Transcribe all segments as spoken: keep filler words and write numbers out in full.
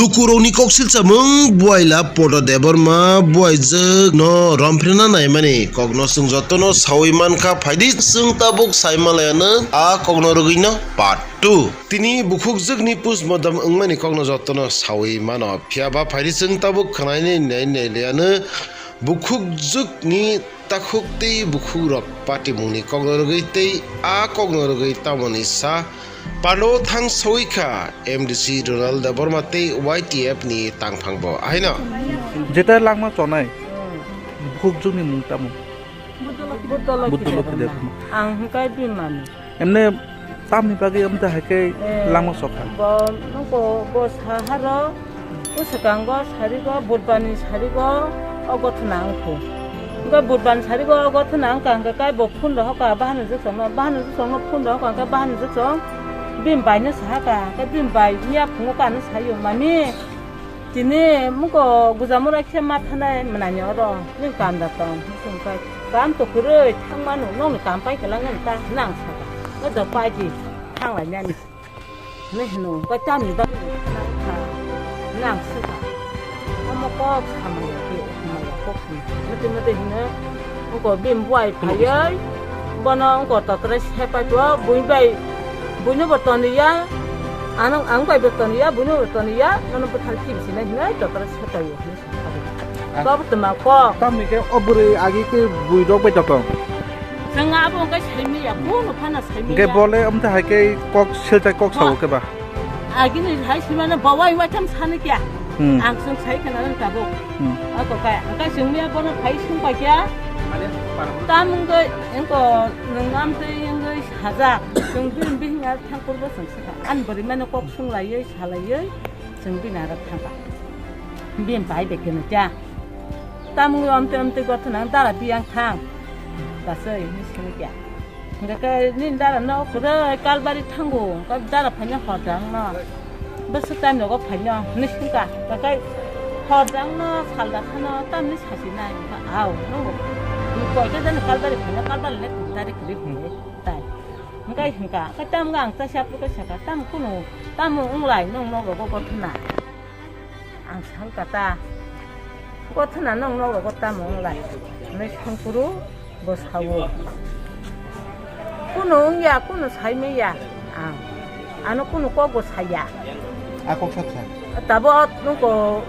Lukurokni koksil chamung buaila Poto Debbarma buaijwk no romphirna naimani kokno chwng jotono sawi mankha, phaidi chwng tabuk sai malaiano a kokno rwgwino part two. Tini bukhukjwkni postmortem wngmani kokno jotono sawi mano, phiyaba phaidi chwng tabuk khwnainai nai nai liano bukhukjwkni takhuk tei bukhukrok patimungni kokno rwgwi tei a kokno rwgwi tamoni sa pando thang sawi kha M D C Ronald Debbarma tei Y T F ni tangphangbo. Ahaino. Jeta langma chonai bukhukjwkni mung tamo? Buddha Lokhi Debbarma. Ang hwnkhe bini mami. Emne tamni bagwi amte hai khe Eh, langma chokha. Bo, nokho bo saharo, o swkango sarigo, Budbarni sarigo, o gothona wngkhu. Hwnkhe Budbarni sarigo o gothona wngkha, hwnkhe kai bo phone rohorkha, bahano jwksongno, bahano jwksongno phone rohorkha, hwnkhe bahano jwksong bini baino sahaka, hwnkhe bini bai miya phungo kano saio, "Mami, tini muko gujamura khe ma thanai mwnani oro, nini kam da tong?" Hwnkhe kam to kwrwi thangmano, nokni kam pai kwlangani ta, hwnwi ang sakha. O do paidi, thanglainani. Hwnwi hwno, koi tamni bagwi nang kha, nang swkha. Omo kok samaya khe, samaya kok samaya. Mwtwi mwtwi hwno, wngko bini buai phaiwi, bono wngko totore sepai pho, buini bai, buino bo toniya, ano, ang bai bo toniya, buino bo toniya, bono bwthar khibisinai hwnwi totore sepaio. Ang Kok tma kok. Tamni khe o bwrwi agi khe bui rok bai tong. Chwng abo hwnkhe saimaya, bono phano saimaya. Hwnkhe bole amte hai khe kok silchai kok sao khe ba? Agini hai simano bawai waitham sani kya? Hmm. Ang chwng sai khna nang tabuk. Hmm. Ako kai, ang kai chwng miya bono phai sung pai kya? Tam wngwi, engko nwng amtwi wngwi sajak. Chwng bini bihing ar thang kurbo chwng sikha. Ani bwrwi mano kok sung laiwi, sa laiwi, chwng bini arak thangkha. Bini bai bai khe nukya. Tamungwi omtwi omtwi gotho nang dara biyang thang. Basai hinwi sini kya. Hingke ke nini dara no kwrwi kalbari thango. Ka dara phaina hordang no. Bwswk time nogo phaino hinwi singka. Kakai hordang no salda khano tamni sasi nai. Ka au no. Koi ke jani kalbari phaina kalbari le tari kwrwi hinwi tai. Hingke hingka. Ka tam ga ang ta siya pura saka tam kunu tam wnglai nong nogo gotho na. Ang sangka ta, gothona nong nogo tamo wnglai, hwnwi songkuru bo sao. Kunu wngya, kunu saimaya ang, ano kunu kokbo saya. A kok sat sa? Tabo nungko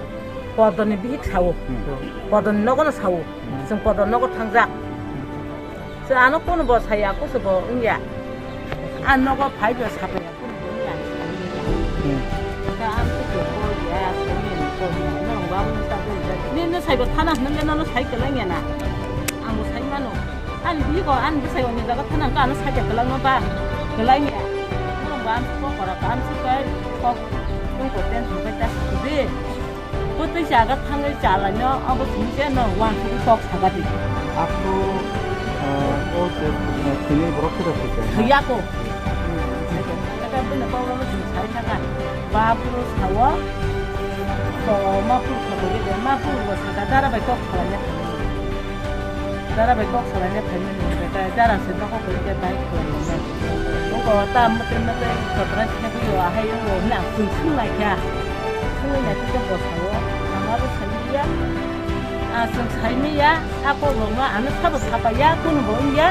Podoni bihik sao, Hmm. Podoni nogono sao, Hmm. Chwng Podoni nogo thangjak. Chwng ano kunu bo saya, kusu bo wngya. Ang nogo phaibo sapaya. Hmm. Nini saibo thana hwnwi nono sai kwlangya na. Ang bo sai mano. Ani bihik o ani bwsai oni jaga thana hwnkhe ano sai kwlangma ba kwlangya. Norok bo amsuk kok kora ka amsuk kai kok tong ko tension kai ta sidi. Bo twi jaga thangwi chalaino abo simi se no uansugwi kok saga di. Aku, eh, o se, eh, sini borok khe rok khe. Thwiya ko. Kata bini kok rok chwng sai saka. Ba phuru sao. Ko ma phuru saka gede ma phuru bo saka dara bai kok khalai ya. Dara bai kok salai le phaimani hwnkhe dara se nogo kwrwi khe bai khlai ya. Oko ta mwtwi mwtwi kotora khe bui o ahai wngo hwnwi ang chwng swng lai kha. Swngwi nai khe bwsao ang abo saimanya. Ah, chwng saimanya a kok rok no ano sabo sapaiya kunu bo wngya.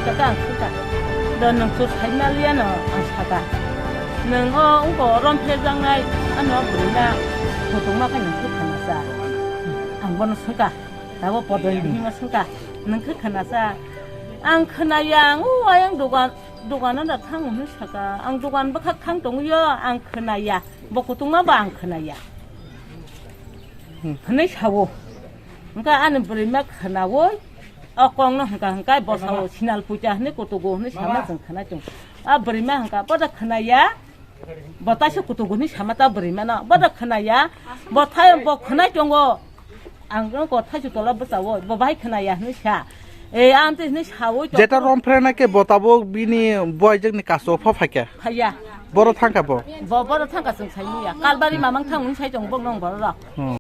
Khe ta ang swngkha. Do nwng chwng saimaliya no ang saka. Nwng o wngko rom pherjaknai ano bwrwi na khotongma khe nwng khe khanasa. Ang bono swngkha. Tabuk podoi bihima swngkha, "Nwng khe khanasa?" Ang khnaya, ang o ayang dogan, dogano da thang hwnwi saka. Ang dogan bwkhak thang tongwi o, ang khnaya. Bo kutungma bo ang khnaya. Hmm. Hwnwi sao. Hwnkhe ani bwrwima khnaui, o kokno hwnkha hwnkhe bosao sinal puja hwnwi kutugo hwnwi sama chwng khnai tongo. A bwrwima hwnkha, "Boda khnaya?" Bo taisa kutugo hwnwi sama ta bwrwimano. Boda khnaya? Bo thai, bo khnai tongo. Ang no ko thaisu tola bwsao, bo bahai khnaya hwnwi sa. E, ang tei hwnwi saui tongo. Jeta rom phrena khe bo tabuk bini buaijwkni kaso pha phaikha. Phaiya. Boro thangkha bo. Bo, boro thangkha chwng saimanya. Kalbari mamang thang hwnwi sai tongo bok nong bororok. Hmm.